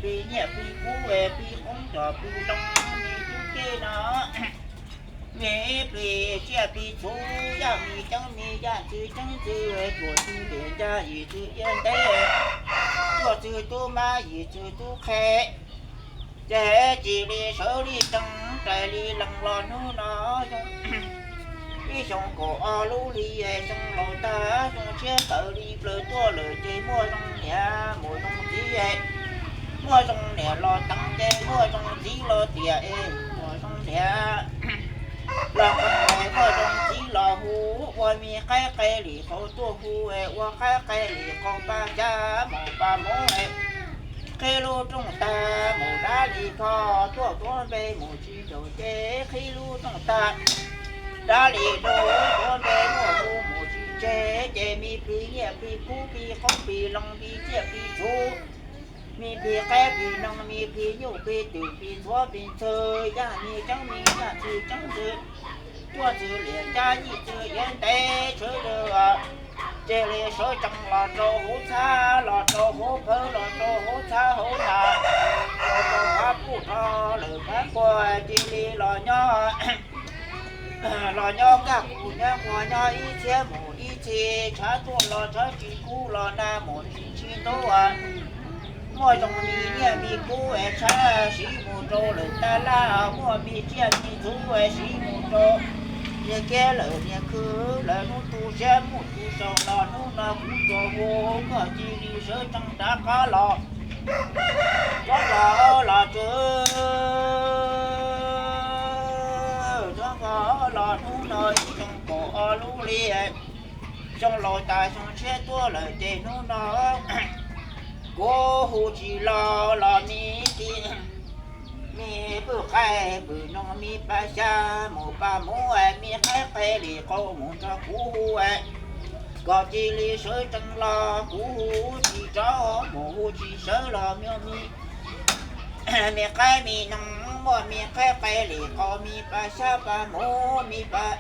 plig nyiaj plig kub plig qoob cov plig loo, me tub kej no, me plig tsiaj plig txhu, yaj me ceeb me yaj ntxwv ceeb ntxwv, tuam txwv liam ncaj yim txwv iab nteb, tuaj txwv tub mab yim txwv tub qhe. Ces cia li sawv li tsees rais li lees los hnub no, ib xyoo kaum ob lub hli, xyoo laus tag xyoo tshiab tawm li plaws tuaj lawm ces muaj zoo niam mus zoo txiv, muaj zoo niam los teev ces muaj zoo txiv los tiam es muaj zoo niam los teev es muaj zoo txiv los hu, ua me qaib qe li qau tuaj hu, ua qaib qe li qau pab cab mus pab mus, qhib lub rooj tag mus dab li kho, tuaj tuav npe mus tsis tsaus ces qhib lub rooj tag dab li lub tuav npe muaj hu mus tsis tseg, ces me plig nyiaj plig kub plig qoob plig loo plig tsiaj plig txhu, me plig qaib plig noog me plig nyuj plig twm plig ntxhuav plig ntxhw, yaj me ceeb me yaj ntxwv ceeb ntxwv, tuaj txwv liam ncaj yim txwv iab nteb sawv daws, cia li sawv tsees los rau hauv txhab los rau hauv phawv los rau hauv txhab hauv nas, los rau phab puj rau lawm phab quas cia li los nyob los nyob kaj mus nyob quas nyob ib txhiab mus ib txhis, tshav tuaj los tshav tsis kub los nag mus tsis ntub. Muaj zoo me nyiaj me kub es tshav siv mus rau lawm tab laj, muaj me tsiaj me txhu es siv mus rau niag kiab lawm niag khw lawm, hnub tu siab mus tu saum los hnub no kuv tsuas hu koj cia li sawv tsees rov qab los. Rov los los tsuag, rov los hnub no ib xyoo kaum ob lub hli, xyoo laus tas xyoo tshiab tuaj lawm ces hnub no kuv hu tsis los los me tij, me pwj qaib pwj noog me pab xyab mus pab mus, me qaib qe li qau mus nrog kuv hu, kom cia li sawv tsees los kuv hu tsis rov mus hu tsis sawv los me, me qaib me noog muaj me qaib qe li qau me pab xyab pab mus me pab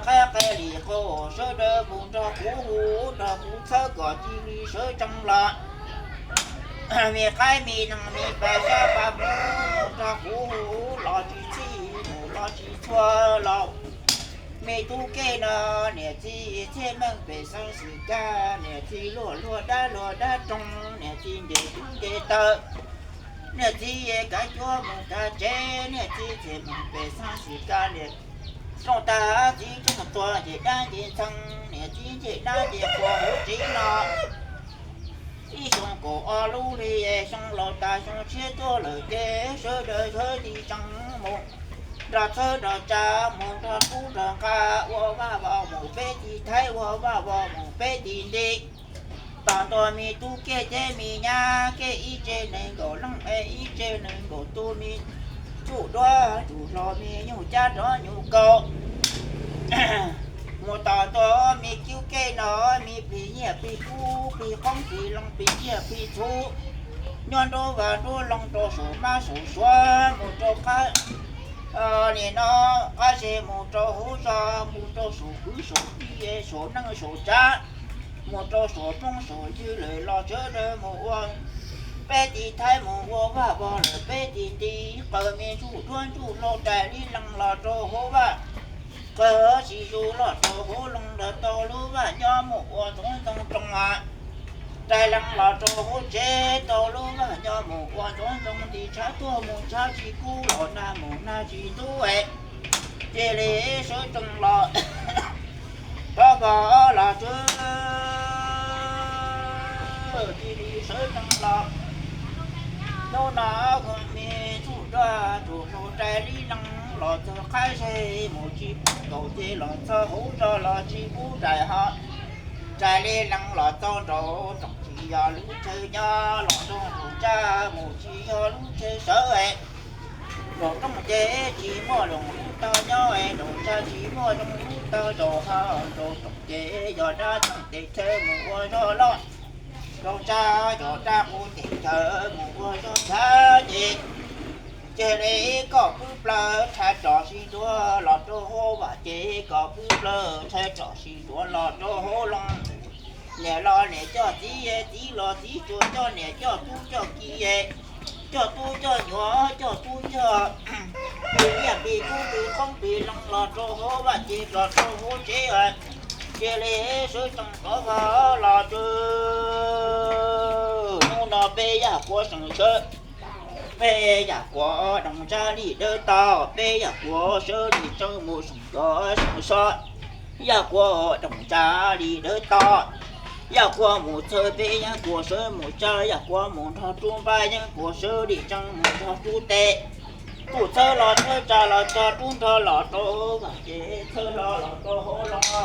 qaib qe li qau sawv daws mus nrog kuv hu nrog kuv txhawb kom cia li sawv tsees los. Me qaib me noog me pab xyab pab mus nrog kuv hu los tsis txhij mus los tsis txhua los. Me tub kej no niam txiv txhiaj meej pem xeeb xwm kag, niam txiv luag luag dab luag dab roog, niam txiv nce tub nce taw, niam txiv kav cuab mus kav tsev, niam txiv txhiaj meej pem xeeb xwm kag, niam rooj tag txiv rooj tuag nce dab nce ntxhee, niam txiv nce dab nce qhua hauv tsev no. Ib xyoo kaum ob lub hli, xyoo laus tas xyoo tshiab tuaj lawm ces sawv daws sawv tig tsees mus nrog txhawb nrog tsa, mus nrog tub nrog nqa, ua vaj vos mus peb tig Thaib, ua vaj vos mus peb tig nti. Tom ntua me tub kej thiab me nyab kej ib tse nees nkaum leej es ib tse nees nkaum tus me tsuj duab tsuj hlau me nyuj cab rov nyuj kaus. Mus tom ntua me tub kej no me plig nyiaj plig kub plig qoob plig loo plig tsiaj plig txhu, nyob nruab vaj nruab loog rau saum mab saum suav mus rau qab nim no qab ze mus rau hauv zos mus rau saum kwv saum tij saum neej saum tsav, mus rau saum phooj saum ywg lawm los sawv daws mus ua peb tig Thaib mus ua vaj vos lawm peb tig nti, qaws me ntsuj duab ntsuj hlau rais li lees los rau hauv vaj, qaws tsis zus los rau hauv loog ntawd tau lub vaj nyob mus ua ntxoov ntxoo roog a, rais lees los rau hauv tsev tau lub vaj nyob mus ua ntxoov ntxoo nti, tshav tuaj mus tshav tsis kub los nag mus nag tsis ntub es cia li sawv tsees los rov qab los tsuag, cia li sawv tsees los. Hnub no kuv me tsuj duab tsuj hlau rais li lees los txog qab ze mus tsis pub nkaus ces los txog hauv zos los tsis pub rais ho rais li lees los txog nraum zoov tsis yog lub chaw nyob los rau nraum tsaj mus tsis yog lub chaw sawv es nraum rooj ces tsis muaj zoo lub taw nyob es nraum tsaj tsis muaj zoo lub taw zaum ho nraum zoov ces yog dab txeeg tes chaw mus ua zog loj, nraum tsaj yog dab qus tes chaw mus ua zog chaw ces cia li koj pwb plaws rhais rov sib ntuav los rau hauv vaj ces koj pwb plaws rhais rov sib ntuav los rau hauv loog. Niam los niam coj txiv, txiv los txiv tsuas coj niam, coj tub coj ki, coj tub coj nyuam, coj tub coj, plig nyiaj plig kub plig qoob plig loo los rau hauv vaj ces los rau hauv tsev, cia li sawv tsees rov los tsuag. Hnub no peb Yaj Kuav seem sawv, peb Yaj Kuav doog tsa li dawb tau, peb Yaj Kuav sawv li tsees mus seem nkaus seem so. Yaj Kuav doog tsa li dawb tau, Yaj Kuav mus txhawb peb, Yaj Kuav sawv mus tsa, Yaj Kuav mus nrog rub npab, Yaj Kuav sawv li tsees mus nrog rub tes. Kuj txhawb los txhawb tsa los txog rub nrog los rau hauv vaj ces txhawb hlo los rau hauv loo.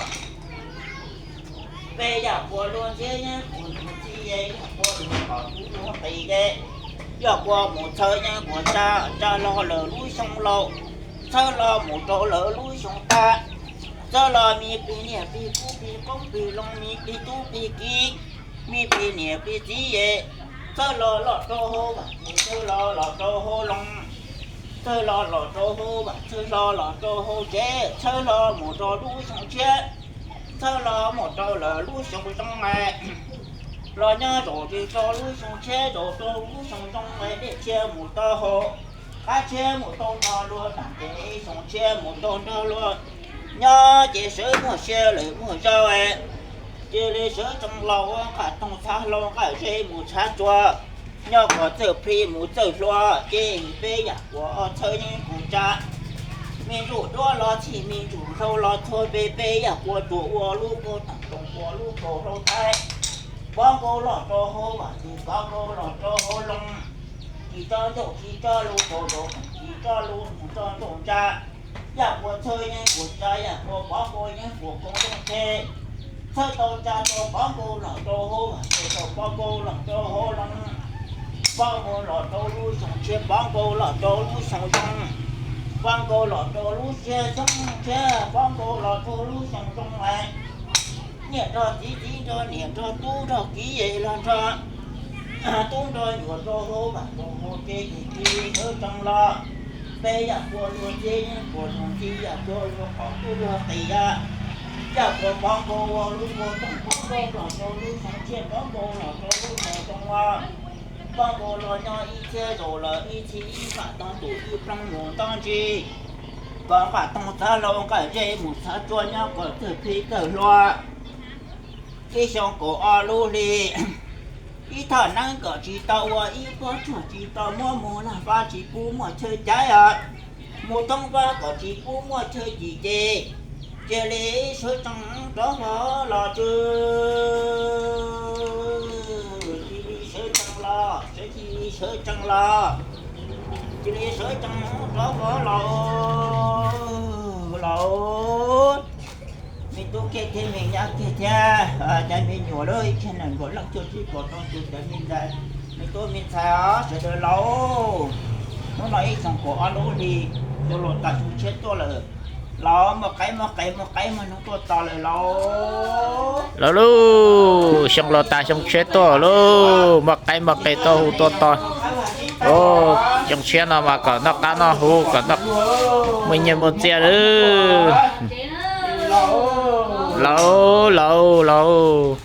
Peb Yaj Kuav luag ntxhiab, Yaj Kuav luag ntxhi, Yaj Kuav luag qhov tub luag qis, Yaj Kuav mus txhawb, Yaj Kuav tsa, tsa los lawm lub xyoo laus, txhawb los mus rau lawm lub xyoo tag. Txhawb los me plig niaj plig kub plig qoob plig loo, me plig tub plig ki, me plig niam plig txiv, txhawb los los rau hauv vaj, txhawb los los rau hauv loo, txhawb los los rau hauv vaj, txhawb los los rau hauv tsev, txhawb los mus rau lub xyoo tshiab, txhawb los mus rau lawm lub xyoo zoo. Los nyob zaum tis rau lub xyoo tshiab, zaum rau lub xyoo zoo, dej tshiab mus tau hauv, qab tshiab mus tau nrog luag, tam ces xyoo tshiab mus tau nrog luag. Nyob ces sawv muaj sia lawm muaj zog, cia li sawv tsees los ua nqaj toog txhav hlau, nqaj zeb mus txhav tsua, nyob kom txawj plig mus txawj hlua, ces peb Yaj Kuav txhawb Yaj Kuav tsa. Me ntsuj duab los txhij, me ntsuj hlau los txhua, peb peb Yaj Kuav tsuas ua lub kaus toom toom, ua lub kaus hlau thaib. Pob nkaus los rau hauv vaj, tsis pob nkaus los rau hauv loo, tsis tso ncauj tsis tso lus, tsis tso lus tsis tso ncauj tsa. Yaj Kuav txhawb Yaj Kuav tsa, Yaj Kuav pob nkaus Yaj Kuav koom tooj tseg. Txhawb tau tsa tau pob nkaus los rau hauv vaj, tau pob nkaus los rau hauv loo. Pob nkaus los rau lub xyoo tshiab, pob nkaus los rau lub xyoo zoo, pob nkaus los rau lub xyoo tshiab, pob nkaus los rau lub xyoo zoo lawm. Niam nrog txiv, txiv nrog niam, nrog tub nrog ki, los nrog tub nrog nyuam rau hauv vaj rau hauv tsev, cia li sawv tsees los. Peb Yaj Kuav luag ntxhiab, Yaj Kuav luag ntxhi, Yaj Kuav luag qhov tub luag qis, Yaj Kuav pob nkaus ua lub kaus toom, pob nkaus los rau lub xyoo tshiab, pob nkaus los rau lub xyoo zoo. Pob nkaus los nyob ib txhiab zaus lawm, ib txhis ib nqaj toog tus ib ploog mus ntab ntsis, kom nqaj toog txhav hlau, nqaj zeb mus txhav tsua, nyob kom txawj plig txawj hlua. Ib xyoo kaum ob lub hli, ib thaj neeb kom tsis tau ua, ib pob tsuag tsis tau muab, mus lag vaj tsis pub muaj chaw caiv os, mus thoob vaj kom tsis pub muaj chaw cim ces, cia li sawv tsees rov hlo los tsuag. Cia li sawv tsees los, sawv cia li sawv tsees los, cia li sawv tsees rov hlo los lauj. Me tub kiag thiab me nyab kiag thiab, cov me nyuam lawm ib txhia nees nkaum leej cuaj tsib puas rau tus cov me ntxhais, me tub me ntxhais os, sawv daws lauj. Hnub no ib xyoo kaum ob lub hli, xyoo laus tas xyoo tshiab tuaj lawm. Lauj, muaj qaib muaj qe muaj qaib muaj noog tuaj tos lawm lauj. Lauj lauj, xyoo laus tas xyoo tshiab tuaj lauj, muaj qaib muaj qe tuaj hu tuaj tos. Xyoo tshiab no mas kom noj qab noj huv, kom noj, muaj nyiaj muaj txiaj lauj. Lauj, lauj, lauj.